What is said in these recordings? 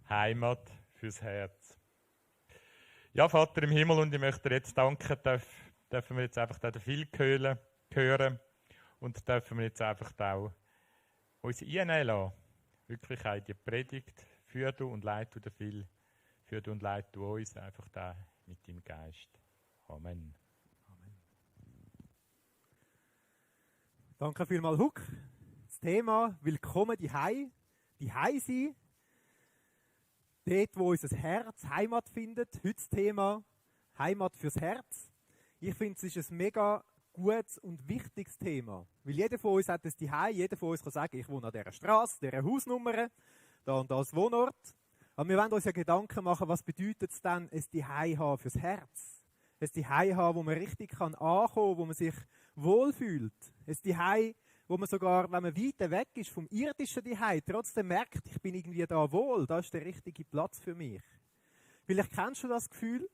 Heimat fürs Herz. Ja, Vater im Himmel, und ich möchte dir jetzt danken, dürfen wir jetzt einfach den viel hören und dürfen wir jetzt einfach auch uns einnehmen lassen. Wirklich auch in die Predigt. Führ du und leit du viel. Führ du und leit du uns einfach da mit deinem Geist. Amen. Danke vielmals, Huck. Das Thema Willkommen die sein. Dort, wo unser Herz Heimat findet. Heute das Thema Heimat fürs Herz. Ich finde, es ist ein mega gutes und wichtiges Thema. Weil jeder von uns hat es Zuhause. Jeder von uns kann sagen, ich wohne an dieser Straße, dieser Hausnummer, da und da als Wohnort. Aber wir wollen uns ja Gedanken machen, was bedeutet es denn, ein Zuhause haben fürs Herz? Ein Zuhause haben, wo man richtig ankommen kann, wo man sich wohlfühlt. Ein Zuhause, wo man sogar, wenn man weiter weg ist vom irdischen Zuhause, trotzdem merkt, ich bin irgendwie da wohl, da ist der richtige Platz für mich. Vielleicht kennst du das Gefühl,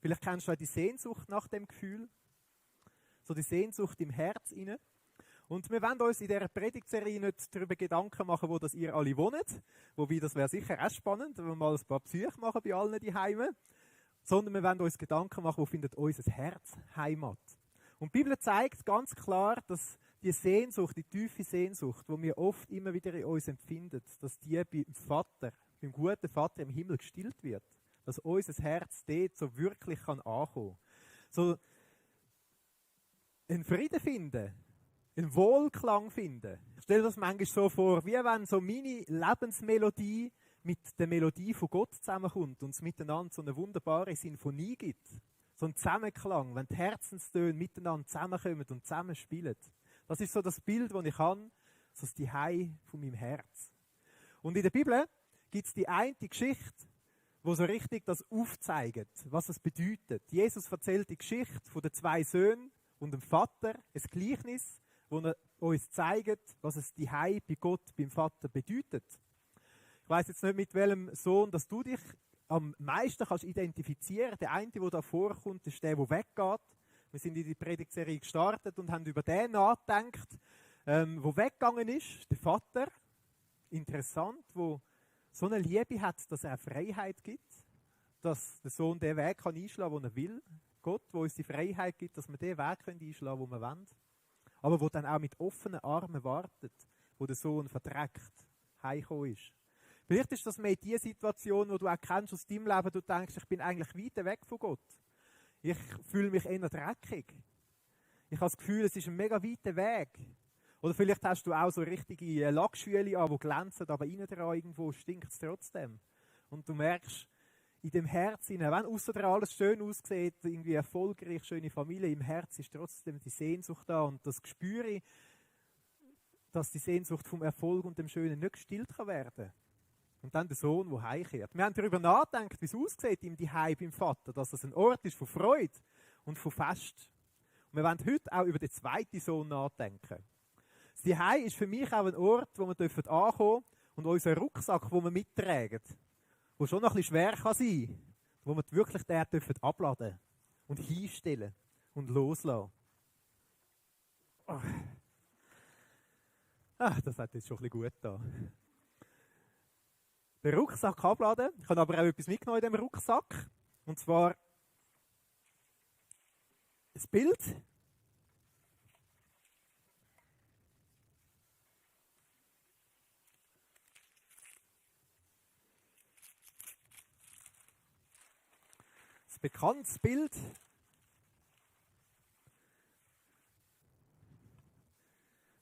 vielleicht kennst du auch die Sehnsucht nach dem Gefühl, so die Sehnsucht im Herz inne. Und wir wollen uns in dieser Predigtserie nicht darüber Gedanken machen, wo das ihr alle wohnt, wobei das wäre sicher auch spannend, wenn wir mal ein paar Besuche machen bei allen Zuhause, sondern wir wollen uns Gedanken machen, wo findet unser Herz Heimat. Und die Bibel zeigt ganz klar, dass die Sehnsucht, die tiefe Sehnsucht, die wir oft immer wieder in uns empfinden, dass die beim Vater, beim guten Vater im Himmel gestillt wird. Dass unser Herz dort so wirklich ankommen kann. So einen Frieden finden, einen Wohlklang finden. Ich stelle das manchmal so vor, wie wenn so meine Lebensmelodie mit der Melodie von Gott zusammenkommt und es miteinander so eine wunderbare Sinfonie gibt. So ein Zusammenklang, wenn die Herzenstöne miteinander zusammenkommen und zusammenspielen. Das ist so das Bild, das ich habe, so das Zuhause von meinem Herz. Und in der Bibel gibt es die eine Geschichte, wo so richtig das aufzeigt, was es bedeutet. Jesus erzählt die Geschichte von den zwei Söhnen und dem Vater, ein Gleichnis, wo er uns zeigt, was es Zuhause bei Gott, beim Vater bedeutet. Ich weiss jetzt nicht, mit welchem Sohn dass du dich am meisten kannst identifizieren. Der eine, der da vorkommt, ist der weggeht. Wir sind in die Predigtserie gestartet und haben über den nachgedacht, wo weggegangen ist, der Vater. Interessant, wo so eine Liebe hat, dass er Freiheit gibt, dass der Sohn den Weg kann einschlagen, den er will. Gott, wo uns die Freiheit gibt, dass wir den Weg einschlagen können, den wir wollen. Aber wo dann auch mit offenen Armen wartet, wo der Sohn verdreckt heimgekommen ist. Vielleicht ist das mehr die Situation, die du auch kennst aus deinem Leben, du denkst, ich bin eigentlich weit weg von Gott. Ich fühle mich eher dreckig. Ich habe das Gefühl, es ist ein mega weiter Weg. Oder vielleicht hast du auch so richtige Lackschüle an, die glänzen, aber innen dran irgendwo stinkt es trotzdem. Und du merkst, in dem Herz, wenn aussen alles schön aussieht, irgendwie erfolgreich, schöne Familie, im Herz ist trotzdem die Sehnsucht da. Und das spüre ich, dass die Sehnsucht vom Erfolg und dem Schönen nicht gestillt werden kann. Und dann der Sohn, der heimkehrt. Wir haben darüber nachgedacht, wie es aussieht im Zuhause beim Vater, dass das ein Ort ist von Freude und von Fest. Und wir wollen heute auch über den zweiten Sohn nachdenken. Das Zuhause ist für mich auch ein Ort, wo wir ankommen dürfen und unseren Rucksack, den wir mittragen, der schon noch ein bisschen schwer kann sein, wo wir wirklich den dürfen abladen und hinstellen und loslassen. Das hat jetzt schon ein bisschen gut da. Den Rucksack abladen. Ich habe aber auch etwas mitgenommen in diesem Rucksack. Und zwar ein Bild. Ein bekanntes Bild.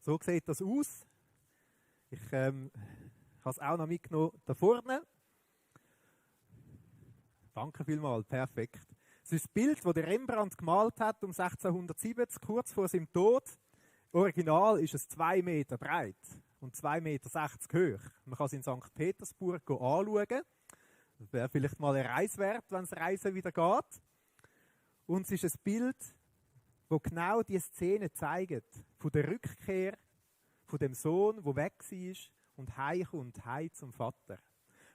So sieht das aus. Ich habe es auch noch mitgenommen da vorne. Danke vielmals, perfekt. Es ist das Bild, das der Rembrandt gemalt hat um 1670, kurz vor seinem Tod. Original ist es 2 Meter breit und 2,60 Meter hoch. Man kann es in St. Petersburg anschauen. Das wäre vielleicht mal eine Reise wert, wenn das Reisen wieder geht. Und es ist ein Bild, das genau diese Szene zeigt. Von der Rückkehr von dem Sohn, der weg war und heimkommt, heim zum Vater.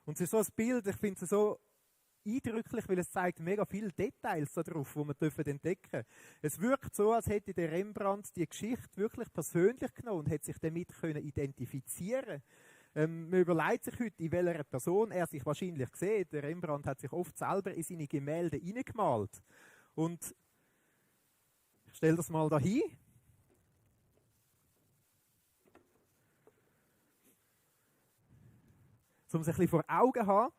Und es ist so ein Bild, ich finde es so eindrücklich, weil es zeigt mega viele Details darauf, die wir entdecken dürfen. Es wirkt so, als hätte der Rembrandt die Geschichte wirklich persönlich genommen und hätte sich damit identifizieren können. Man überlegt sich heute, in welcher Person er sich wahrscheinlich sieht. Der Rembrandt hat sich oft selber in seine Gemälde hineingemalt. Und ich stelle das mal dahin. Um es ein bisschen vor Augen zu haben.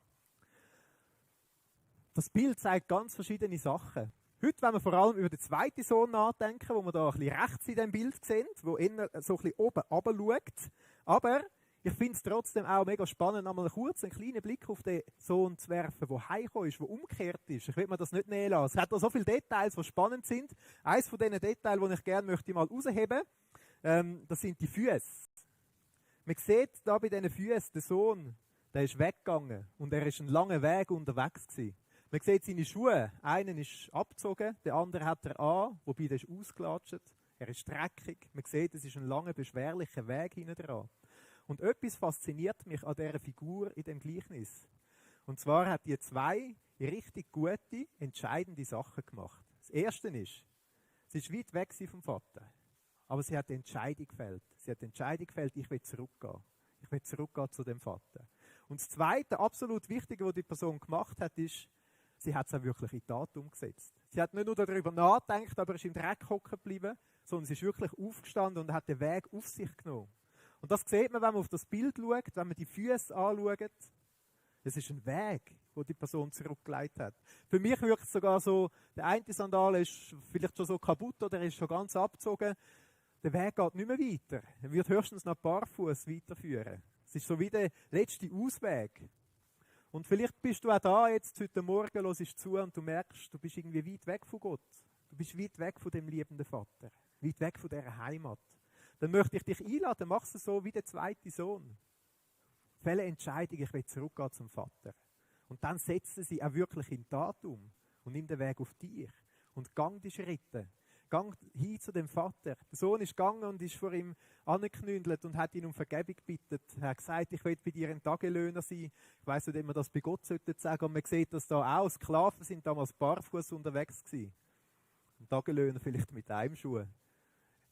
Das Bild zeigt ganz verschiedene Sachen. Heute, wenn wir vor allem über den zweiten Sohn nachdenken, wo wir da ein bisschen rechts in dem Bild sehen, wo eher so ein bisschen oben runter schaut. Aber ich finde es trotzdem auch mega spannend, einmal kurz einen kleinen Blick auf den Sohn zu werfen, der heimgekommen ist, der umgekehrt ist. Ich will mir das nicht nehmen lassen. Es hat da so viele Details, die spannend sind. Eines von diesen Details, die ich gerne möchte mal herausheben möchte, das sind die Füße. Man sieht da bei diesen Füßen, der Sohn, der ist weggegangen und er ist einen langen Weg unterwegs gewesen. Man sieht seine Schuhe. Einen ist abgezogen, der andere hat er an, wobei der ist ausgelatscht. Er ist dreckig. Man sieht, es ist ein langer, beschwerlicher Weg hinten dran. Und etwas fasziniert mich an dieser Figur in dem Gleichnis. Und zwar hat die zwei richtig gute, entscheidende Sachen gemacht. Das Erste ist, sie ist weit weg vom Vater. Aber sie hat die Entscheidung gefällt. Sie hat die Entscheidung gefällt, ich will zurückgehen. Ich will zurückgehen zu dem Vater. Und das Zweite, absolut Wichtige, was die Person gemacht hat, ist, sie hat es auch wirklich in die Tat umgesetzt. Sie hat nicht nur darüber nachgedacht, aber ist im Dreck hocken geblieben, sondern sie ist wirklich aufgestanden und hat den Weg auf sich genommen. Und das sieht man, wenn man auf das Bild schaut, wenn man die Füße anschaut. Es ist ein Weg, wo die Person zurückgelegt hat. Für mich wirkt es sogar so, der eine Sandal ist vielleicht schon so kaputt oder ist schon ganz abgezogen. Der Weg geht nicht mehr weiter. Er wird höchstens noch barfuß weiterführen. Es ist so wie der letzte Ausweg. Und vielleicht bist du auch da jetzt heute Morgen, hörst zu und du merkst, du bist irgendwie weit weg von Gott. Du bist weit weg von dem liebenden Vater. Weit weg von dieser Heimat. Dann möchte ich dich einladen, mach es so wie der zweite Sohn. Fälle Entscheidung, ich will zurückgehen zum Vater. Und dann setze sie auch wirklich in Tat um und nimm den Weg auf dich. Und gang die Schritte. Gang hin zu dem Vater. Der Sohn ist gegangen und ist vor ihm angeknündelt und hat ihn um Vergebung gebeten. Er hat gesagt, ich will bei dir ein Tagelöhner sein. Ich weiss nicht, ob man das bei Gott sollte sagen. Und man sieht das da auch. Sklaven sind damals barfuß unterwegs gewesen. Ein Tagelöhner vielleicht mit einem Schuh.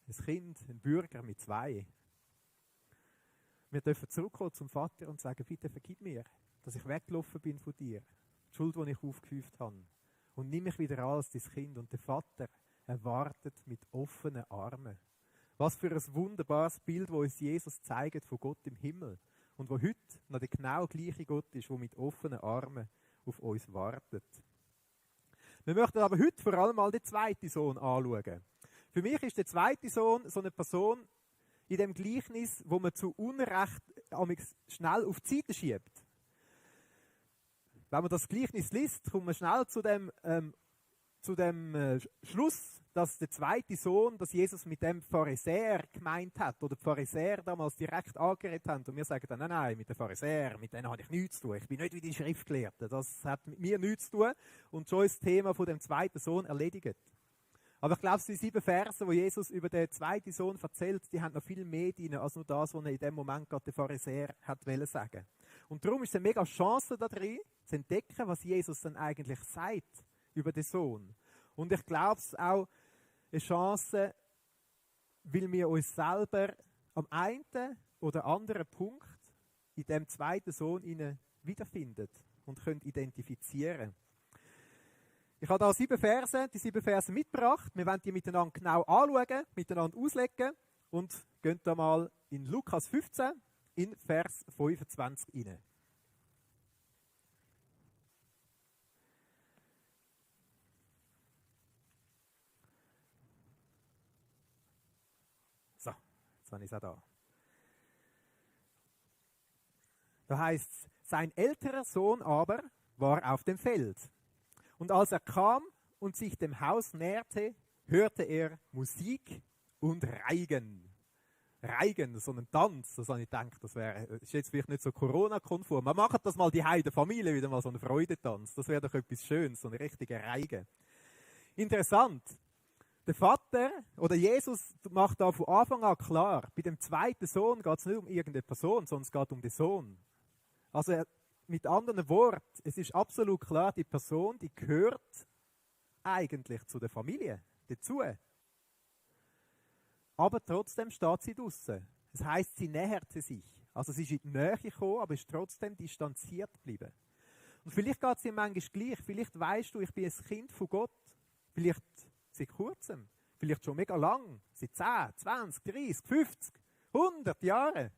Ein Kind, ein Bürger mit zwei. Wir dürfen zurückkommen zum Vater und sagen, bitte vergib mir, dass ich weggelaufen bin von dir. Die Schuld, die ich aufgehäuft habe. Und nimm mich wieder an als dein Kind. Und der Vater erwartet mit offenen Armen. Was für ein wunderbares Bild, wo uns Jesus zeigt von Gott im Himmel. Und wo heute noch der genau gleiche Gott ist, der mit offenen Armen auf uns wartet. Wir möchten aber heute vor allem mal den zweiten Sohn anschauen. Für mich ist der zweite Sohn so eine Person in dem Gleichnis, wo man zu Unrecht schnell auf die Seite schiebt. Wenn man das Gleichnis liest, kommt man schnell zu dem Schluss, dass der zweite Sohn, dass Jesus mit dem Pharisäer gemeint hat, oder die Pharisäer damals direkt angeredet haben. Und wir sagen dann, nein, mit den Pharisäern, mit denen habe ich nichts zu tun. Ich bin nicht wie die Schriftgelehrten. Das hat mit mir nichts zu tun. Und schon ist das Thema von dem zweiten Sohn erledigt. Aber ich glaube, die 7 Verse, wo Jesus über den zweiten Sohn erzählt, die haben noch viel mehr drin, als nur das, was er in dem Moment gerade der Pharisäer hat sagen. Und darum ist es eine mega Chance da drin, zu entdecken, was Jesus dann eigentlich sagt über den Sohn. Und ich glaube, es ist auch eine Chance, weil wir uns selber am einen oder anderen Punkt in dem zweiten Sohn wiederfinden und können identifizieren. Ich habe da 7 Verse, die 7 Verse mitgebracht. Wir werden die miteinander genau anschauen, miteinander auslegen und gehen da mal in Lukas 15 in Vers 25 rein. So, jetzt habe ich es auch da. Da heißt es, sein älterer Sohn aber war auf dem Feld. Und als er kam und sich dem Haus näherte, hörte er Musik und Reigen. Reigen, so einen Tanz. Das habe ich gedacht, das ist jetzt vielleicht nicht so Corona-konform. Man macht das mal die Heide Familie wieder mal so einen Freudetanz. Das wäre doch etwas Schönes, so ein richtiger Reigen. Interessant. Der Vater oder Jesus macht da von Anfang an klar, bei dem zweiten Sohn geht es nicht um irgendeine Person, sondern es geht um den Sohn. Also mit anderen Worten, es ist absolut klar, die Person, die gehört eigentlich zu der Familie dazu. Aber trotzdem steht sie draussen. Das heisst, sie näherte sich. Also sie ist in die Nähe gekommen, aber ist trotzdem distanziert geblieben. Und vielleicht geht es dir manchmal gleich. Vielleicht weißt du, ich bin ein Kind von Gott. Vielleicht seit kurzem. Vielleicht schon mega lang. Seit 10, 20, 30, 50, 100 Jahren.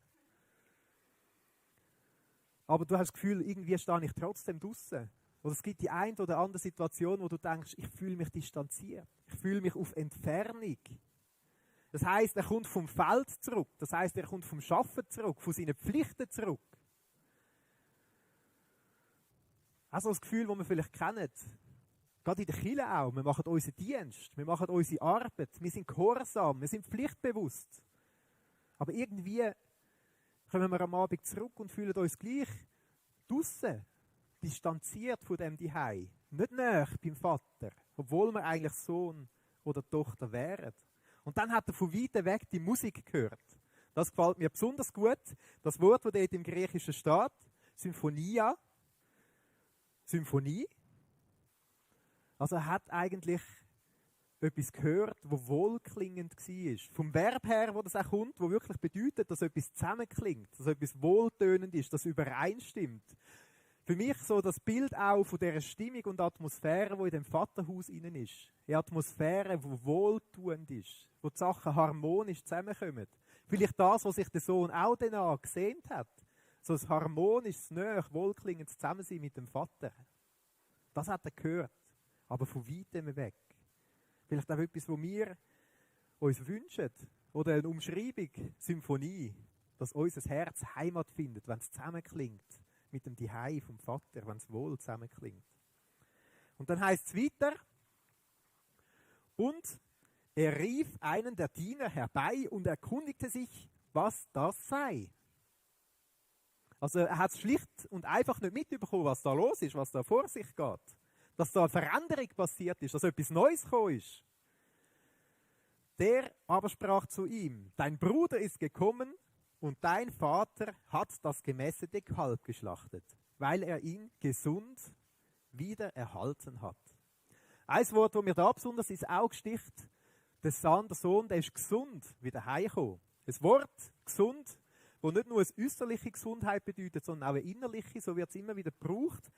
Aber du hast das Gefühl, irgendwie stehe ich trotzdem draussen. Oder es gibt die eine oder andere Situation, wo du denkst, ich fühle mich distanziert. Ich fühle mich auf Entfernung. Das heisst, er kommt vom Feld zurück. Das heisst, er kommt vom Arbeiten zurück, von seinen Pflichten zurück. Also das Gefühl, das wir vielleicht kennen. Gerade in der Kirche auch. Wir machen unseren Dienst, wir machen unsere Arbeit, wir sind gehorsam, wir sind pflichtbewusst. Aber irgendwie kommen wir am Abend zurück und fühlen uns gleich draussen, distanziert von dem Zuhause. Nicht näher beim Vater, obwohl wir eigentlich Sohn oder Tochter wären. Und dann hat er von weitem weg die Musik gehört. Das gefällt mir besonders gut. Das Wort, das dort im Griechischen steht, Symphonia, Symphonie. Also er hat eigentlich etwas gehört, das wohlklingend war. Vom Verb her, wo das auch kommt, wo wirklich bedeutet, dass etwas zusammenklingt, dass etwas wohltönend ist, dass übereinstimmt. Für mich so das Bild auch von dieser Stimmung und Atmosphäre, die in dem Vaterhaus innen ist. Eine Atmosphäre, die wohltuend ist, wo die Sachen harmonisch zusammenkommen. Vielleicht das, was sich der Sohn auch danach gesehnt hat. So ein harmonisches, näher, wohlklingendes Zusammensein mit dem Vater. Das hat er gehört, aber von weitem weg. Vielleicht auch etwas, was wir uns wünschen. Oder eine Umschreibung, Symphonie, dass unser Herz Heimat findet, wenn es zusammenklingt mit dem Zuhause vom Vater, wenn es wohl zusammenklingt. Und dann heißt es weiter, und er rief einen der Diener herbei und erkundigte sich, was das sei. Also er hat es schlicht und einfach nicht mitbekommen, was da los ist, was da vor sich geht. Dass da eine Veränderung passiert ist, dass etwas Neues gekommen ist. Der aber sprach zu ihm, dein Bruder ist gekommen und dein Vater hat das gemästete Kalb geschlachtet, weil er ihn gesund wieder erhalten hat. Ein Wort, das mir da besonders ins Auge sticht, der Sohn, der ist gesund wieder heimgekommen. Ein Wort, gesund, das nicht nur eine äußerliche Gesundheit bedeutet, sondern auch eine innerliche, so wird es immer wieder gebraucht.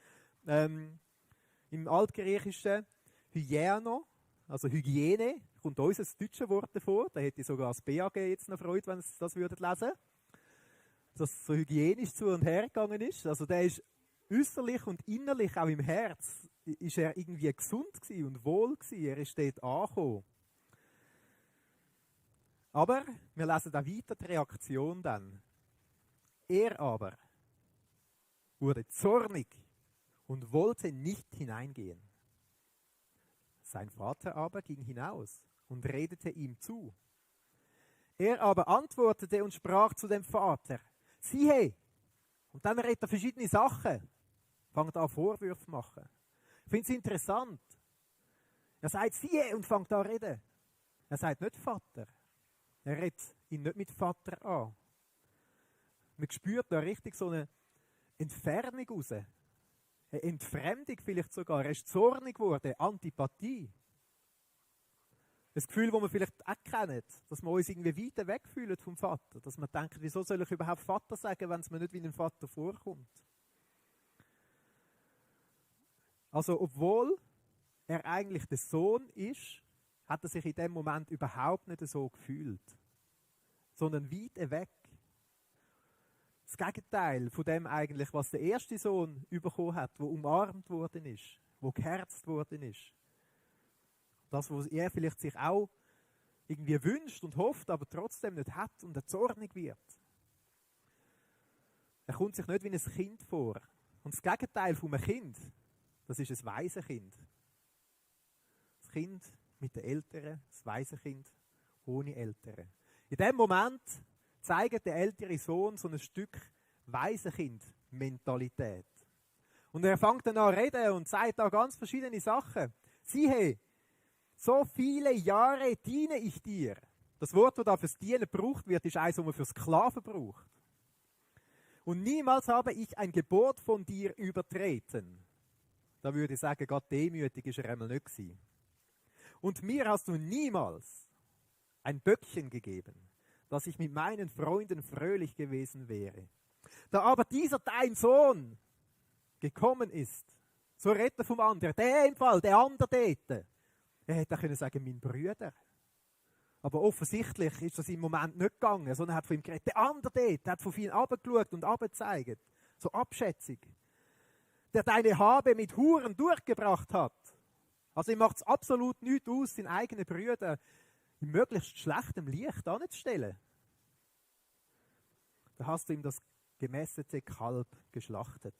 Im Altgriechischen Hygieno, also Hygiene, kommt uns das deutsche Wort davor. Da hätte ich sogar das BAG jetzt noch Freude, wenn Sie das lesen würden. Dass so hygienisch zu und her gegangen ist. Also der ist äußerlich und innerlich, auch im Herz, ist er irgendwie gesund gewesen und wohl gewesen. Er ist dort angekommen. Aber wir lesen da weiter die Reaktion dann. Er aber wurde zornig und wollte nicht hineingehen. Sein Vater aber ging hinaus und redete ihm zu. Er aber antwortete und sprach zu dem Vater, siehe, und dann redet er verschiedene Sachen, fängt an Vorwürfe zu machen. Ich finde es interessant. Er sagt, siehe, und fängt an zu reden. Er sagt nicht Vater. Er redet ihn nicht mit Vater an. Man spürt da richtig so eine Entfernung raus. Eine Entfremdung vielleicht sogar. Er ist zornig geworden, Antipathie. Ein Gefühl, das wir vielleicht auch kennen, dass wir uns irgendwie weiter wegfühlen vom Vater. Dass wir denken, wieso soll ich überhaupt Vater sagen, wenn es mir nicht wie ein Vater vorkommt. Also, obwohl er eigentlich der Sohn ist, hat er sich in dem Moment überhaupt nicht so gefühlt. Sondern weit weg. Das Gegenteil von dem eigentlich, was der erste Sohn bekommen hat, der umarmt worden ist, der geherzt worden ist. Das, was er vielleicht sich auch irgendwie wünscht und hofft, aber trotzdem nicht hat und er zornig wird. Er kommt sich nicht wie ein Kind vor. Und das Gegenteil von einem Kind, das ist ein Waisenkind. Das Kind mit den Eltern, das Waisenkind ohne Eltern. In dem Moment zeigt der ältere Sohn so ein Stück Waisenkind-Mentalität. Und er fängt dann an zu reden und sagt da ganz verschiedene Sachen. Siehe, so viele Jahre diene ich dir. Das Wort, das da fürs Dienen gebraucht wird, ist eins, das man für Sklaven braucht. Und niemals habe ich ein Gebot von dir übertreten. Da würde ich sagen, Gott demütig ist er einmal nicht gewesen. Und mir hast du niemals ein Böckchen gegeben. dass ich mit meinen Freunden fröhlich gewesen wäre. Da aber dieser dein Sohn gekommen ist, so Retter vom anderen, der im Fall, der andere dort, er hätte auch können sagen, mein Brüder. Aber offensichtlich ist das im Moment nicht gegangen, sondern er hat von ihm geredet. Der andere dort, der hat von vielen runtergeschaut und runtergezeigt. So Abschätzung. Der deine Habe mit Huren durchgebracht hat. Also ihm macht es absolut nichts aus, seinen eigenen Brüder in möglichst schlechtem Licht anzustellen. Da hast du ihm das gemästete Kalb geschlachtet.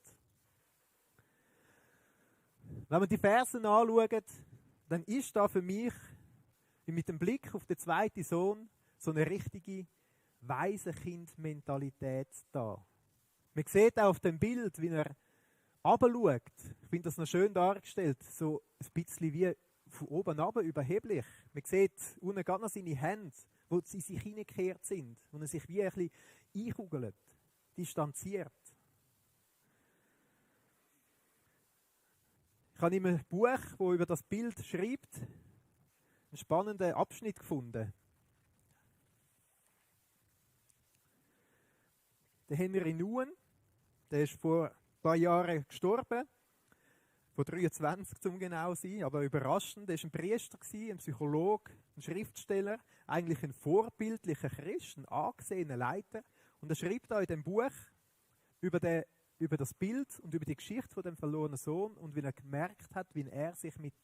Wenn wir die Versen anschauen, dann ist da für mich mit dem Blick auf den zweiten Sohn so eine richtige Waisenkind-Mentalität da. Man sieht auch auf dem Bild, wie er runterschaut. Ich finde das noch schön dargestellt, so ein bisschen wie von oben runter überheblich. Man sieht unten gerade noch seine Hände, wo sie sich hineingekehrt sind und er sich wie ein bisschen einkugelt, distanziert. Ich habe in einem Buch, das über das Bild schreibt, einen spannenden Abschnitt gefunden. Der Henry Nouwen, der ist vor ein paar Jahren gestorben, vor 23 zum genau sein, aber überraschend. Er war ein Priester, ein Psychologe, ein Schriftsteller, eigentlich ein vorbildlicher Christ, ein angesehener Leiter. Und er schreibt da in dem Buch über das Bild und über die Geschichte von dem verlorenen Sohn und wie er gemerkt hat, wie er sich mit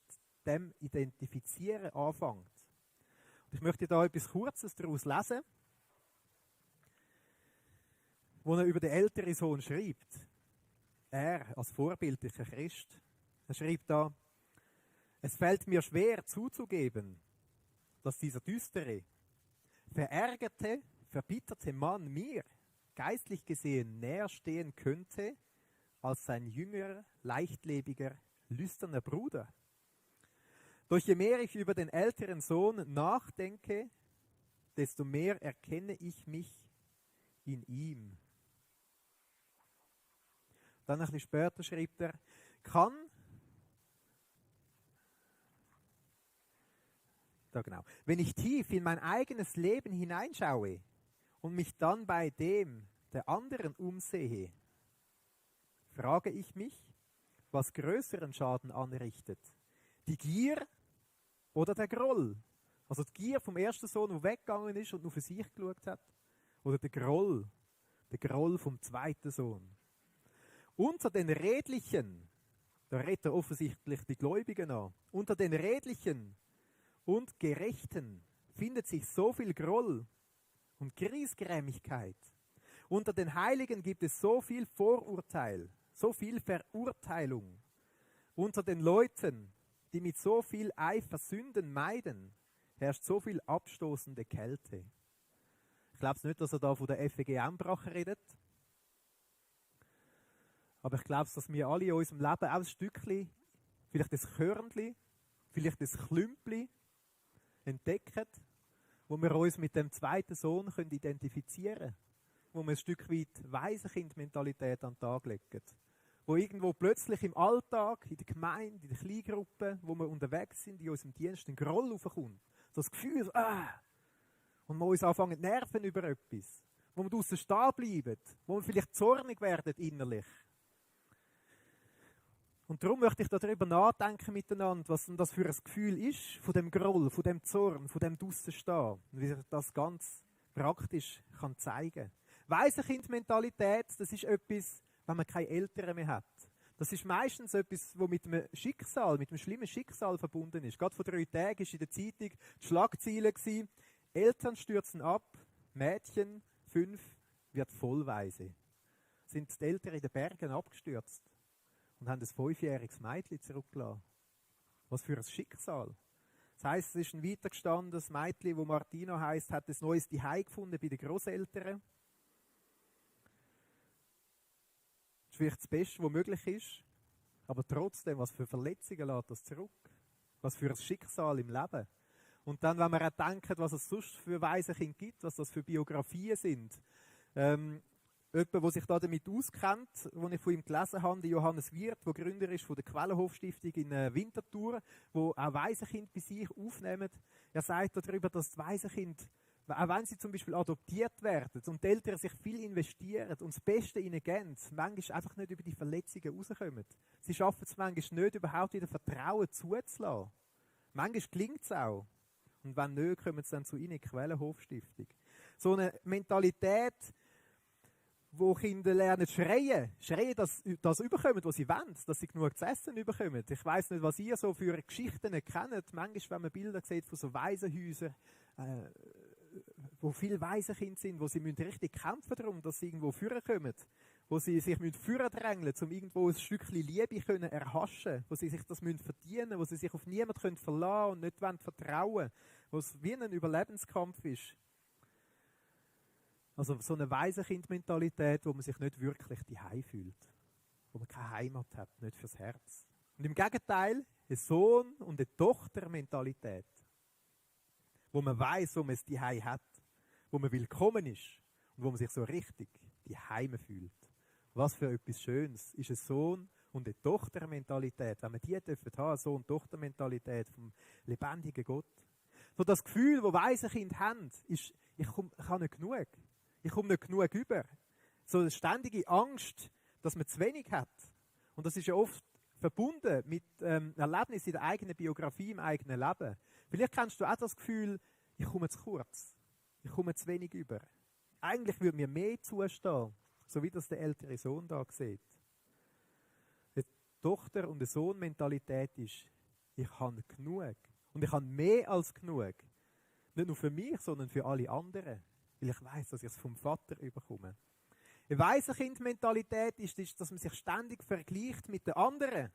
dem Identifizieren anfängt. Und ich möchte da etwas Kurzes daraus lesen, wo er über den älteren Sohn schreibt. Er als vorbildlicher Christ. Er schreibt da: Es fällt mir schwer zuzugeben, dass dieser düstere, verärgerte, verbitterte Mann mir, geistlich gesehen, näher stehen könnte als sein jüngerer, leichtlebiger, lüsterner Bruder. Doch je mehr ich über den älteren Sohn nachdenke, desto mehr erkenne ich mich in ihm. Dann ein bisschen später schreibt er: Wenn ich tief in mein eigenes Leben hineinschaue und mich dann bei dem der anderen umsehe, frage ich mich, was größeren Schaden anrichtet. Die Gier oder der Groll? Also die Gier vom ersten Sohn, der weggegangen ist und nur für sich geschaut hat. Oder der Groll vom zweiten Sohn. Unter den Redlichen, da redet er offensichtlich die Gläubigen an, unter den Redlichen und Gerechten findet sich so viel Groll und Griesgrämigkeit. Unter den Heiligen gibt es so viel Vorurteil, so viel Verurteilung. Unter den Leuten, die mit so viel Eifer Sünden meiden, herrscht so viel abstoßende Kälte. Ich glaube nicht, dass er da von der FEG Embrach redet. Aber ich glaube, dass wir alle in unserem Leben auch ein Stückchen, vielleicht ein Körnchen, vielleicht ein Klümpchen entdecken, wo wir uns mit dem zweiten Sohn identifizieren können. Wo wir ein Stück weit Waisenkind-Mentalität an den Tag legen. Wo irgendwo plötzlich im Alltag, in der Gemeinde, in der Kleingruppe, wo wir unterwegs sind, in unserem Dienst, ein Groll raufkommt. So das Gefühl, und wir uns anfangen zu nerven über etwas. Wo wir draussen stehen bleiben. Wo wir vielleicht zornig werden innerlich. Und darum möchte ich darüber nachdenken miteinander, was denn das für ein Gefühl ist, von dem Groll, von dem Zorn, von dem Draussen-Stehen. Und wie sich das ganz praktisch kann zeigen. Waisenkind-Mentalität, das ist etwas, wenn man keine Eltern mehr hat. Das ist meistens etwas, das mit einem Schicksal, mit einem schlimmen Schicksal verbunden ist. Gerade vor 3 Tagen war in der Zeitung die Schlagzeile: Eltern stürzen ab, Mädchen 5 wird vollweise. Sind die Eltern in den Bergen abgestürzt und haben ein 5-jähriges Mädchen zurückgelassen. Was für ein Schicksal. Das heisst, es ist ein weitergestandenes Mädchen, das Martina heisst, hat ein neues Zuhause gefunden bei den Grosseltern. Das ist vielleicht das Beste, was möglich ist. Aber trotzdem, was für Verletzungen lässt das zurück? Was für ein Schicksal im Leben. Und dann, wenn man auch denkt, was es sonst für Waisenkinder gibt, was das für Biografien sind. Jemand, der sich da damit auskennt, den ich von ihm gelesen habe, der Johannes Wirth, der Gründer ist von der Quellenhof-Stiftung in Winterthur, wo auch Waisenkinder bei sich aufnehmen. Er sagt darüber, dass die Waisenkinder Auch wenn sie zum Beispiel adoptiert werden und die Eltern sich viel investieren und das Beste ihnen geben, manchmal einfach nicht über die Verletzungen rauskommen. Sie schaffen es manchmal nicht, überhaupt wieder Vertrauen zuzulassen. Manchmal gelingt es auch. Und wenn nicht, kommen sie dann zu ihnen, Quellenhofstiftung. So eine Mentalität, wo Kinder lernen schreien, dass das überkommen, was sie wollen, dass sie genug zu essen überkommen. Ich weiss nicht, was ihr so für Geschichten kennt. Manchmal, wenn man Bilder sieht von so Waisenhäusern, wo viele Waisenkinder sind, wo sie richtig kämpfen darum, dass sie irgendwo führen kommen, wo sie sich führen drängeln, um irgendwo ein Stückchen Liebe können erhaschen, wo sie sich das verdienen müssen, wo sie sich auf niemanden verlassen und nicht vertrauen wollen, wo es wie ein Überlebenskampf ist. Also so eine Waisenkind-Mentalität, wo man sich nicht wirklich daheim fühlt, wo man keine Heimat hat, nicht fürs Herz. Und im Gegenteil, eine Sohn- und eine Tochter-Mentalität, wo man weiß, wo man es daheim hat, wo man willkommen ist und wo man sich so richtig daheim fühlt. Was für etwas Schönes ist eine Sohn- und eine Tochter-Mentalität, wenn wir die dürfen haben, Sohn- und Tochter-Mentalität vom lebendigen Gott. So das Gefühl, das Waisenkinder haben, ist, ich habe nicht genug. Ich komme nicht genug über. So eine ständige Angst, dass man zu wenig hat. Und das ist ja oft verbunden mit Erlebnissen in der eigenen Biografie, im eigenen Leben. Vielleicht kennst du auch das Gefühl, ich komme zu kurz. Ich komme zu wenig über. Eigentlich würde mir mehr zustehen, so wie das der ältere Sohn da sieht. Eine Tochter- und eine Sohn-Mentalität ist, ich habe genug. Und ich habe mehr als genug. Nicht nur für mich, sondern für alle anderen. Weil ich weiss, dass ich es vom Vater überkomme. Eine Waisenkind-Mentalität ist, dass man sich ständig vergleicht mit den anderen.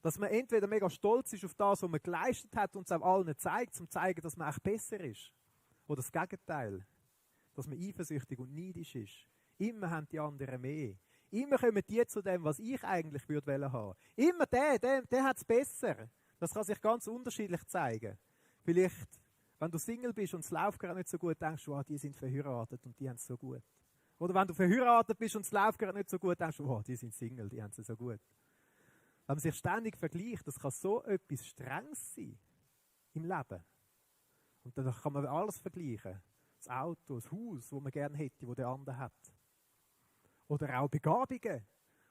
Dass man entweder mega stolz ist auf das, was man geleistet hat und es auch allen zeigt, um zu zeigen, dass man echt besser ist. Oder das Gegenteil. Dass man eifersüchtig und neidisch ist. Immer haben die anderen mehr. Immer kommen die zu dem, was ich eigentlich würde haben. Immer der hat es besser. Das kann sich ganz unterschiedlich zeigen. Vielleicht, wenn du Single bist und es läuft gerade nicht so gut, denkst du, oh, die sind verheiratet und die haben es so gut. Oder wenn du verheiratet bist und es läuft gerade nicht so gut, denkst du, oh, die sind Single, die haben es so gut. Wenn man sich ständig vergleicht, das kann so etwas Strenges sein im Leben. Und dann kann man alles vergleichen. Das Auto, das Haus, das man gerne hätte, das der andere hat. Oder auch Begabungen.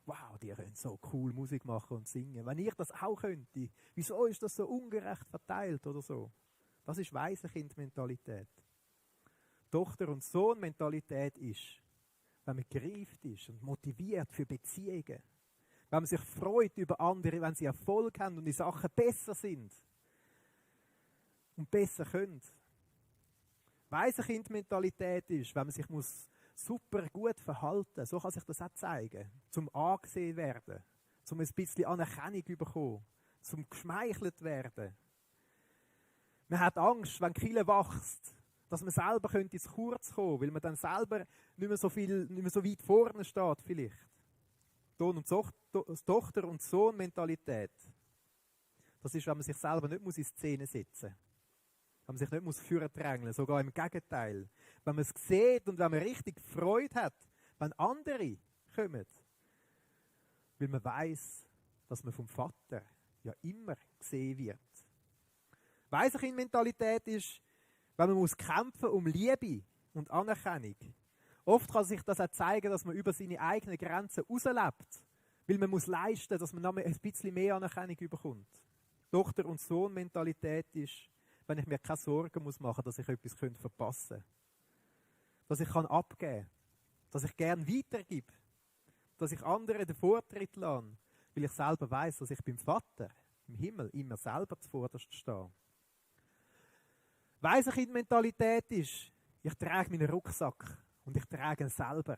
Wow, die können so cool Musik machen und singen. Wenn ich das auch könnte, wieso ist das so ungerecht verteilt oder so? Das ist Waisenkind-Mentalität. Tochter- und Sohn-Mentalität ist, wenn man gereift ist und motiviert für Beziehungen. Wenn man sich freut über andere, wenn sie Erfolg haben und die Sachen besser sind. Und besser können. Waisenkind-Mentalität ist, wenn man sich super gut verhalten muss. So kann sich das auch zeigen. Zum angesehen werden. Zum ein bisschen Anerkennung zu bekommen. Zum geschmeichelt werden. Man hat Angst, wenn die Kirche wächst, dass man selber zu kurz kommen könnte, weil man dann selber nicht mehr so weit vorne steht vielleicht. Tochter- und Sohn-Mentalität. Das ist, wenn man sich selber nicht in Szene setzen muss. Wenn man sich nicht führen drängeln, sogar im Gegenteil. Wenn man es sieht und wenn man richtig Freude hat, wenn andere kommen. Weil man weiss, dass man vom Vater ja immer gesehen wird. Waisenkind-Mentalität ist, wenn man kämpfen um Liebe und Anerkennung. Oft kann sich das auch zeigen, dass man über seine eigenen Grenzen rauslebt. Weil man muss leisten, dass man noch ein bisschen mehr Anerkennung bekommt. Tochter- und Sohn-Mentalität ist, wenn ich mir keine Sorgen machen muss, dass ich etwas verpassen könnte. Dass ich abgeben kann. Dass ich gerne weitergebe. Dass ich anderen den Vortritt lasse. Weil ich selber weiss, dass ich beim Vater im Himmel immer selber zuvorderst stehe. Waisenkind-Mentalität ist, ich trage meinen Rucksack und ich trage ihn selber.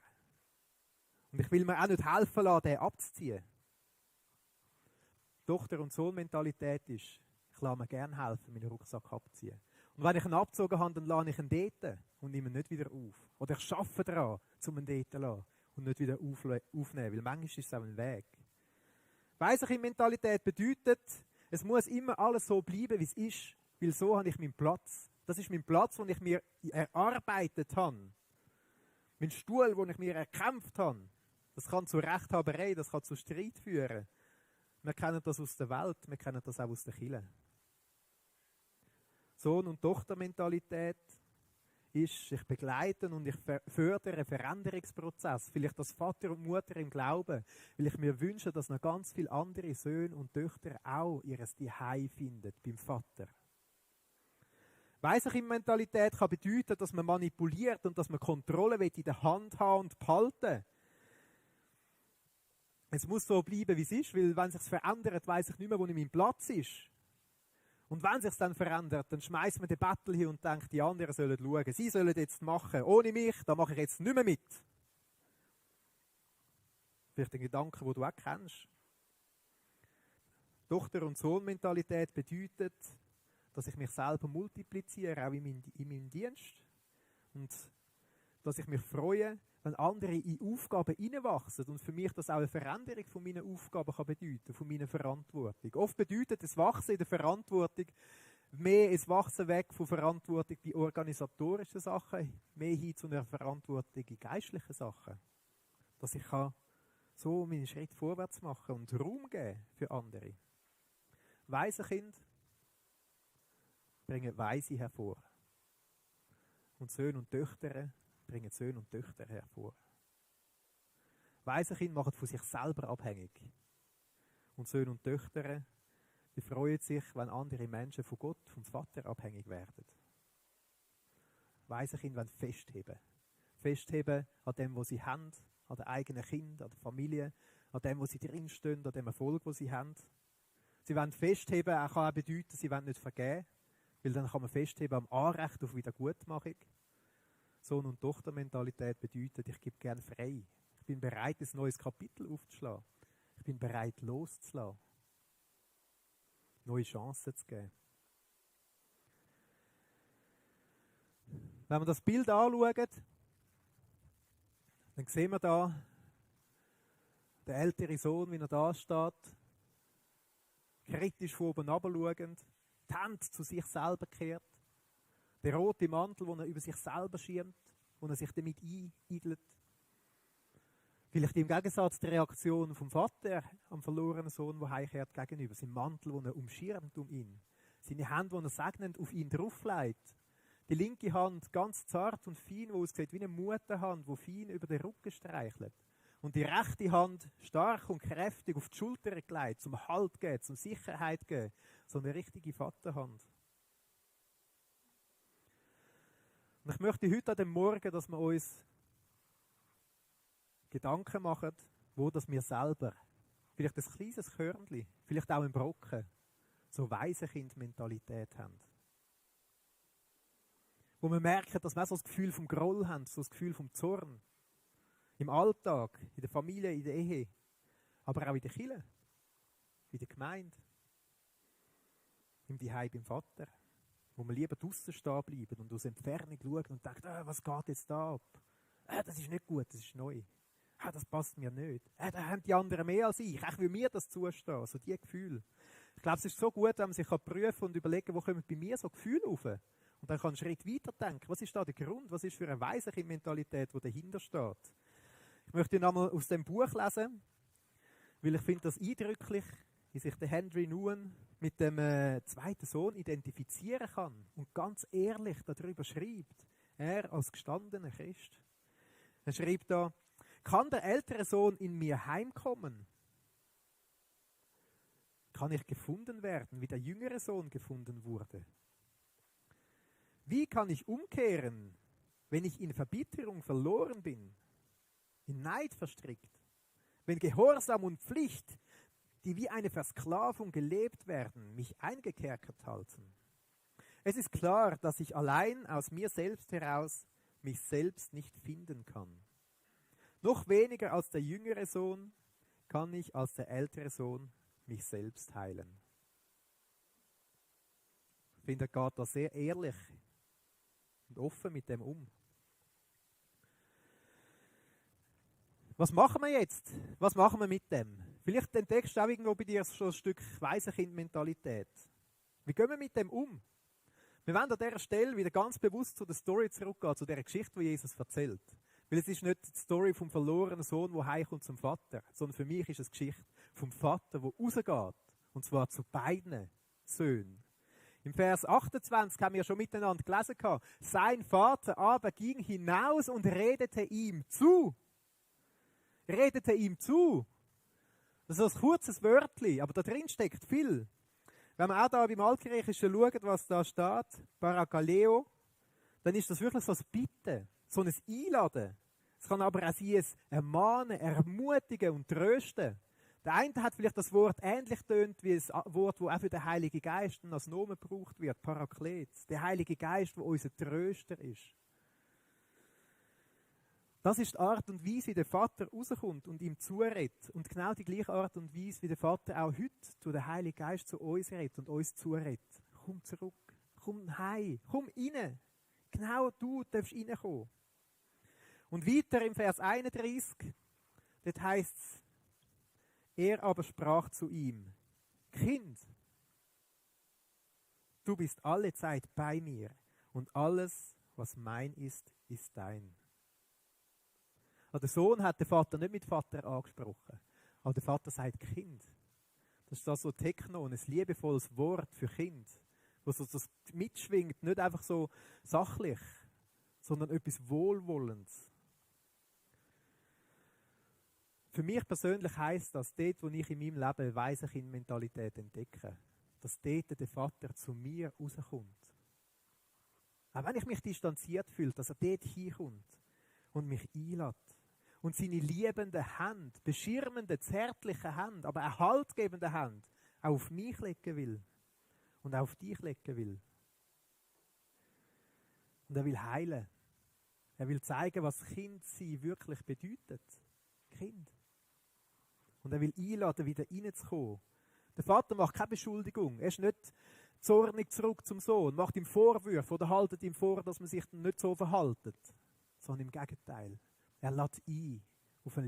Und ich will mir auch nicht helfen lassen, den abzuziehen. Tochter- und Sohn-Mentalität ist, ich lasse mir gerne helfen, meinen Rucksack abzuziehen. Und wenn ich ihn abgezogen habe, dann lasse ich ihn dort und nehme ihn nicht wieder auf. Oder ich arbeite daran, um ihn dort zu lassen und nicht wieder aufnehmen, weil manchmal ist es auch ein Weg. Waisenkind-Mentalität bedeutet, es muss immer alles so bleiben, wie es ist, weil so habe ich meinen Platz. Das ist mein Platz, den ich mir erarbeitet habe. Mein Stuhl, den ich mir erkämpft habe. Das kann zu Rechthaberei, das kann zu Streit führen. Wir kennen das aus der Welt, wir kennen das auch aus der Kirche. Sohn- und Tochtermentalität ist, ich begleite und ich fördere einen Veränderungsprozess. Vielleicht als Vater und Mutter im Glauben, weil ich mir wünsche, dass noch ganz viele andere Söhne und Töchter auch ihr Zuhause finden beim Vater. Weissenkind-Mentalität kann bedeuten, dass man manipuliert und dass man Kontrolle in der Hand haben und behalten. Es muss so bleiben, wie es ist, weil wenn es sich verändert, weiss ich nicht mehr, wo mein Platz ist. Und wenn es sich dann verändert, dann schmeißt man den Battle hin und denkt, die anderen sollen schauen. Sie sollen jetzt machen. Ohne mich, da mache ich jetzt nicht mehr mit. Vielleicht ein Gedanke, den du auch kennst. Tochter- und Sohn-Mentalität bedeutet, dass ich mich selber multipliziere, auch in meinem Dienst. Und dass ich mich freue, wenn andere in Aufgaben hineinwachsen. Und für mich das auch eine Veränderung von meinen Aufgaben kann bedeuten, von meiner Verantwortung. Oft bedeutet das Wachsen in der Verantwortung mehr ein Wachsen weg von Verantwortung bei organisatorischen Sachen, mehr hin zu einer Verantwortung in geistlichen Sachen. Dass ich so meinen Schritt vorwärts machen und Raum geben für andere. Weise Kinder bringen Weise hervor. Und Söhne und Töchter bringen Söhne und Töchter hervor. Weise Kinder machen von sich selber abhängig. Und Söhne und Töchter, die freuen sich, wenn andere Menschen von Gott, vom Vater abhängig werden. Weise Kinder wollen festheben. Festheben an dem, was sie haben, an den eigenen Kindern, an der Familie, an dem, wo sie drinstehen, an dem Erfolg, den sie haben. Sie wollen festheben, kann auch bedeuten, sie wollen nicht vergeben. Weil dann kann man festheben am Anrecht auf Wiedergutmachung. Sohn- und Tochtermentalität bedeutet, ich gebe gerne frei. Ich bin bereit, ein neues Kapitel aufzuschlagen. Ich bin bereit, loszulassen. Neue Chancen zu geben. Wenn wir das Bild anschauen, dann sehen wir da den älteren Sohn, wie er da steht, kritisch von oben herabschauend, die Hände zu sich selber kehrt, der rote Mantel, den er über sich selber schirmt, wo er sich damit einigelt. Vielleicht im Gegensatz die Reaktion vom Vater am verlorenen Sohn, der heimkehrt, gegenüber. Sein Mantel, den er umschirmt um ihn. Seine Hände, die er segnend auf ihn drauflegt. Die linke Hand ganz zart und fein, die aussieht wie eine Mutterhand, die fein über den Rücken streichelt. Und die rechte Hand stark und kräftig auf die Schulter gelegt, zum Halt geben, zum Sicherheit geben. So eine richtige Vaterhand. Und ich möchte heute an dem Morgen, dass wir uns Gedanken machen, wo dass wir selber, vielleicht ein kleines Körnchen, vielleicht auch ein Brocken, so Waisenkind-Mentalität haben. Wo wir merken, dass wir so das Gefühl vom Groll haben, so das Gefühl vom Zorn. Im Alltag, in der Familie, in der Ehe, aber auch in der Kirche, in der Gemeinde, im Zuhause beim Vater, wo wir lieber draussen stehen bleiben und aus Entfernung schauen und denken, was geht jetzt da ab? Das ist nicht gut, das ist neu. Das passt mir nicht. Da haben die anderen mehr als ich. Ich will mir das zustehen, so die Gefühle. Ich glaube, es ist so gut, wenn man sich prüfen kann und überlegen, wo kommen bei mir so Gefühle auf. Und dann kann man einen Schritt weiter denken. Was ist da der Grund? Was ist für eine Waisenkind-Mentalität, die dahinter steht? Ich möchte nochmal aus dem Buch lesen, weil ich finde das eindrücklich, wie sich der Henry Nouwen mit dem zweiten Sohn identifizieren kann und ganz ehrlich darüber schreibt. Er als gestandener Christ. Er schreibt da, kann der ältere Sohn in mir heimkommen? Kann ich gefunden werden, wie der jüngere Sohn gefunden wurde? Wie kann ich umkehren, wenn ich in Verbitterung verloren bin, in Neid verstrickt, wenn Gehorsam und Pflicht, die wie eine Versklavung gelebt werden, mich eingekerkert halten? Es ist klar, dass ich allein aus mir selbst heraus mich selbst nicht finden kann. Noch weniger als der jüngere Sohn kann ich als der ältere Sohn mich selbst heilen. Ich finde, er geht da sehr ehrlich und offen mit dem um. Was machen wir jetzt? Was machen wir mit dem? Vielleicht entdeckst du auch irgendwo bei dir so ein Stück Waisenkind-Mentalität. Wie gehen wir mit dem um? Wir wollen an dieser Stelle wieder ganz bewusst zu der Story zurückgehen, zu der Geschichte, die Jesus erzählt. Weil es ist nicht die Story vom verlorenen Sohn, der heimkommt zum Vater, sondern für mich ist es die Geschichte vom Vater, der rausgeht. Und zwar zu beiden Söhnen. Im Vers 28 haben wir schon miteinander gelesen. Sein Vater aber ging hinaus und redete ihm zu. Redete ihm zu. Das ist ein kurzes Wörtchen, aber da drin steckt viel. Wenn wir auch da beim Altgriechischen schauen, was da steht, Parakaleo, dann ist das wirklich so ein Bitten, so ein Einladen. Es kann aber auch sein, ein Ermahnen, Ermutigen und Trösten. Der eine hat vielleicht das Wort ähnlich tönt wie ein Wort, das auch für den Heiligen Geist als Nomen gebraucht wird, Paraklet. Der Heilige Geist, der unser Tröster ist. Das ist die Art und Weise, wie der Vater rauskommt und ihm zuredet. Und genau die gleiche Art und Weise, wie der Vater auch heute durch den Heiligen Geist zu uns redet und uns zuredet. Komm zurück, komm heim, komm rein. Genau du darfst reinkommen. Und weiter im Vers 31, dort heisst es, er aber sprach zu ihm, Kind, du bist alle Zeit bei mir und alles, was mein ist, ist dein. Also der Sohn hat den Vater nicht mit Vater angesprochen, aber der Vater sagt Kind. Das ist das so Techno, ein liebevolles Wort für Kind, wo so das mitschwingt, nicht einfach so sachlich, sondern etwas Wohlwollendes. Für mich persönlich heisst das, dort, wo ich in meinem Leben eine Waisenkind-Mentalität entdecke, dass dort der Vater zu mir rauskommt. Auch wenn ich mich distanziert fühle, dass er dort hinkommt und mich einlädt. Und seine liebende Hand, beschirmende, zärtliche Hand, aber eine haltgebende Hand auch auf mich legen will und auch auf dich legen will. Und er will heilen. Er will zeigen, was Kindsein wirklich bedeutet. Kind. Und er will einladen, wieder reinzukommen. Der Vater macht keine Beschuldigung. Er ist nicht zornig zurück zum Sohn, macht ihm Vorwürfe oder haltet ihm vor, dass man sich nicht so verhaltet. Sondern im Gegenteil. Er lädt ein auf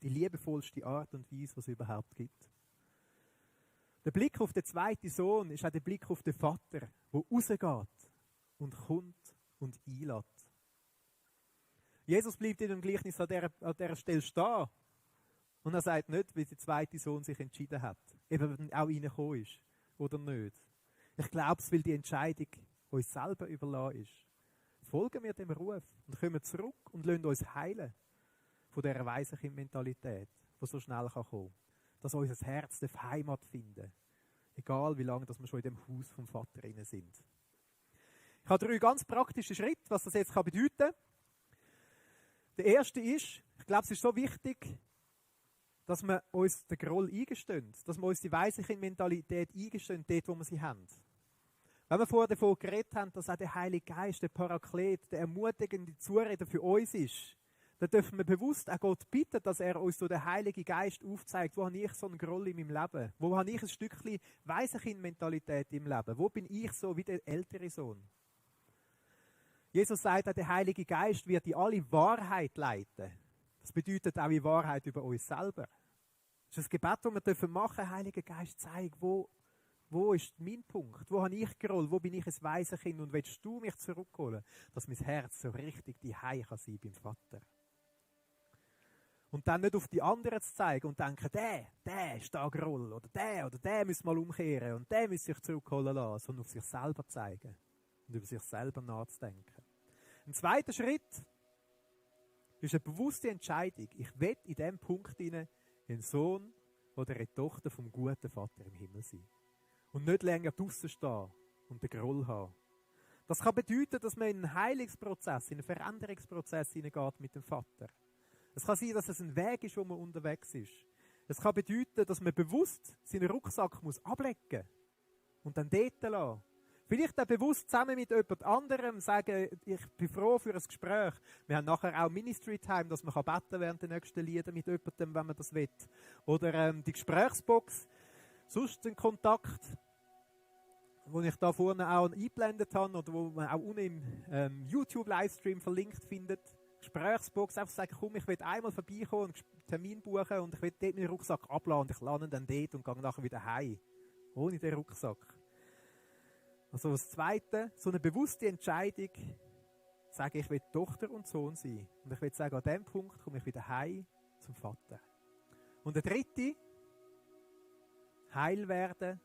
die liebevollste Art und Weise, was es überhaupt gibt. Der Blick auf den zweiten Sohn ist auch der Blick auf den Vater, der rausgeht und kommt und einlädt. Jesus bleibt in dem Gleichnis an dieser Stelle stehen. Und er sagt nicht, wie der zweite Sohn sich entschieden hat. Eben auch reingekommen ist. Oder nicht. Ich glaube es, weil die Entscheidung uns selber überlassen ist. Folgen wir dem Ruf und kommen zurück und lassen uns heilen von dieser Waisenkind-Mentalität, die so schnell kommen kann. Dass unser Herz Heimat finden. Egal wie lange wir schon in dem Haus vom Vater drin sind. Ich habe 3 ganz praktische Schritte, was das jetzt bedeuten kann. Der erste ist, ich glaube, es ist so wichtig, dass wir uns den Groll eingestehen, dass wir uns die Waisenkind-Mentalität eingestehen, dort, wo wir sie haben. Wenn wir vorher davon geredet haben, dass auch der Heilige Geist, der Paraklet, der ermutigende Zureder für uns ist, dann dürfen wir bewusst auch Gott bitten, dass er uns durch den Heiligen Geist aufzeigt, wo habe ich so einen Groll in meinem Leben? Wo habe ich ein Stückchen Waisenkind-Mentalität im Leben? Wo bin ich so wie der ältere Sohn? Jesus sagt auch, der Heilige Geist wird in alle Wahrheit leiten. Das bedeutet auch in Wahrheit über uns selber. Das ist ein Gebet, das wir machen dürfen. Heiliger Geist, zeig, wo ist mein Punkt? Wo habe ich gerollt? Wo bin ich ein Waisenkind? Und willst du mich zurückholen, dass mein Herz so richtig die Hause kann sein beim Vater? Und dann nicht auf die anderen zu zeigen und denken, der ist da gerollt. Oder der muss mal umkehren. Und der muss sich zurückholen lassen. Sondern auf sich selber zeigen. Und über sich selber nachzudenken. Ein zweiter Schritt ist eine bewusste Entscheidung. Ich will in diesem Punkt ein Sohn oder eine Tochter vom guten Vater im Himmel sein. Und nicht länger draussen stehen und den Groll haben. Das kann bedeuten, dass man in einen Heilungsprozess, in einen Veränderungsprozess hineingeht mit dem Vater. Es kann sein, dass es ein Weg ist, wo man unterwegs ist. Es kann bedeuten, dass man bewusst seinen Rucksack muss ablegen und dann dort lassen. Vielleicht auch bewusst zusammen mit jemand anderem sagen, ich bin froh für ein Gespräch. Wir haben nachher auch Ministry Time, dass man beten kann während der nächsten Lieder mit jemandem, wenn man das will. Oder die Gesprächsbox, sonst ein Kontakt, wo ich da vorne auch eingeblendet habe oder wo man auch unten im YouTube-Livestream verlinkt findet. Gesprächsbox, einfach sagen, komm, ich will einmal vorbeikommen und einen Termin buchen und ich will dort meinen Rucksack abladen und ich lande dann dort und gehe nachher wieder heim. Ohne den Rucksack. Also das Zweite, so eine bewusste Entscheidung, sage ich will Tochter und Sohn sein. Und ich will sagen, an diesem Punkt komme ich wieder heim zum Vater. Und der dritte, heil werden,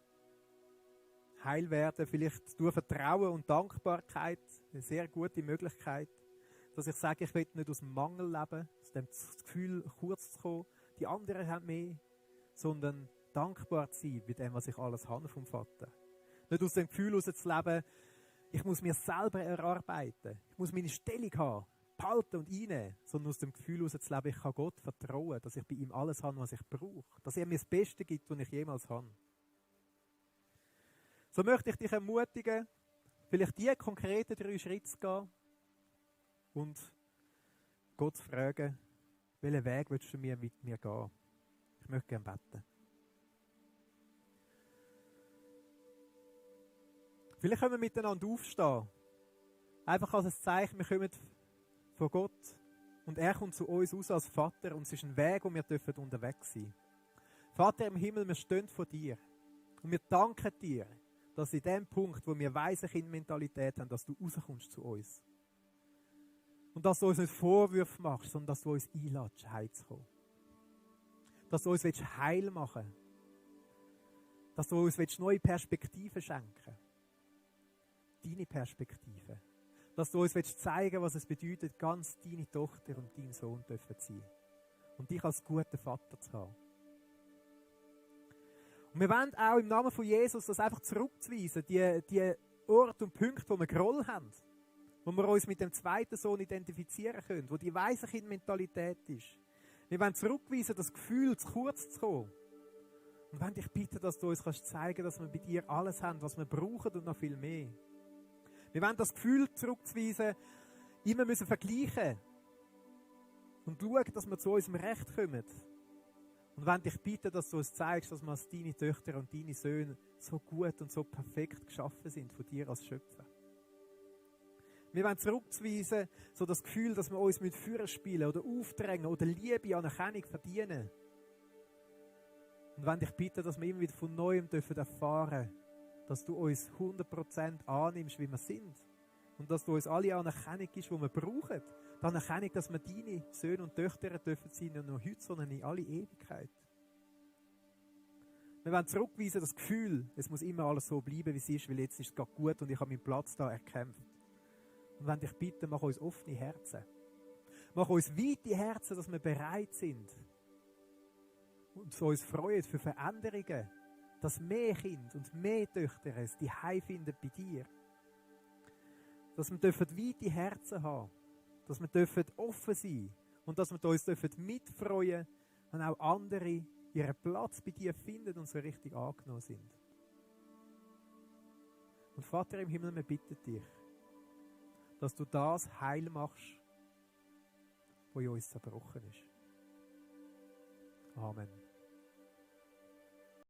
heil werden. Vielleicht durch Vertrauen und Dankbarkeit, eine sehr gute Möglichkeit, dass ich sage, ich will nicht aus dem Mangel leben, aus dem Gefühl, kurz zu kommen, die anderen haben mehr, sondern dankbar zu sein bei dem, was ich alles habe vom Vater. Nicht aus dem Gefühl heraus zu leben, ich muss mir selber erarbeiten, ich muss meine Stellung haben, behalten und einnehmen, sondern aus dem Gefühl heraus zu leben, ich kann Gott vertrauen, dass ich bei ihm alles habe, was ich brauche, dass er mir das Beste gibt, was ich jemals habe. So möchte ich dich ermutigen, vielleicht die konkreten 3 Schritte zu gehen und Gott zu fragen, welchen Weg willst du mit mir gehen? Ich möchte gerne beten. Vielleicht können wir miteinander aufstehen. Einfach als ein Zeichen, wir kommen von Gott und er kommt zu uns raus als Vater und es ist ein Weg, wo wir unterwegs sein dürfen. Vater im Himmel, wir stehen vor dir und wir danken dir, dass in dem Punkt, wo wir weise Kindmentalität haben, dass du rauskommst zu uns. Und dass du uns nicht Vorwürfe machst, sondern dass du uns einlädst, heimzukommen. Dass du uns heil machen willst. Dass du uns neue Perspektiven schenken willst. Deine Perspektive. Dass du uns zeigen willst, was es bedeutet, ganz deine Tochter und dein Sohn dürfen sein. Und dich als guter Vater zu haben. Und wir wollen auch im Namen von Jesus das einfach zurückzuweisen, die Orte und Punkte, wo wir Groll haben. Wo wir uns mit dem zweiten Sohn identifizieren können, wo die Waisenkindmentalität ist. Wir wollen zurückweisen, das Gefühl, zu kurz zu kommen. Und wollen dich bitten, dass du uns zeigen kannst, dass wir bei dir alles haben, was wir brauchen und noch viel mehr. Wir wollen das Gefühl zurückzuweisen, immer müssen vergleichen und schauen, dass wir zu unserem Recht kommen. Und wollen dich bitten, dass du uns zeigst, dass wir als deine Töchter und deine Söhne so gut und so perfekt geschaffen sind von dir als Schöpfer. Wir wollen zurückzuweisen, so das Gefühl, dass wir uns mit Führer spielen oder aufdrängen oder Liebe, Anerkennung verdienen. Und wollen dich bitten, dass wir immer wieder von Neuem erfahren dürfen, dass du uns 100% annimmst, wie wir sind. Und dass du uns alle Anerkennung gibst, die wir brauchen. Die Anerkennung, dass wir deine Söhne und Töchter dürfen sein, nicht nur heute, sondern in alle Ewigkeit. Wir wollen zurückweisen, das Gefühl, es muss immer alles so bleiben, wie es ist, weil jetzt ist es gerade gut und ich habe meinen Platz da erkämpft. Und wenn dich bitten, mach uns offene Herzen. Mach uns weite Herzen, dass wir bereit sind. Und so uns freuen für Veränderungen. Dass mehr Kinder und mehr Töchter es die Heim finden bei dir. Dass wir weite Herzen haben. Dass wir offen sein. Und dass wir uns mitfreuen, wenn auch andere ihren Platz bei dir finden und so richtig angenommen sind. Und Vater im Himmel, wir bitten dich, dass du das heil machst, was in uns zerbrochen ist. Amen.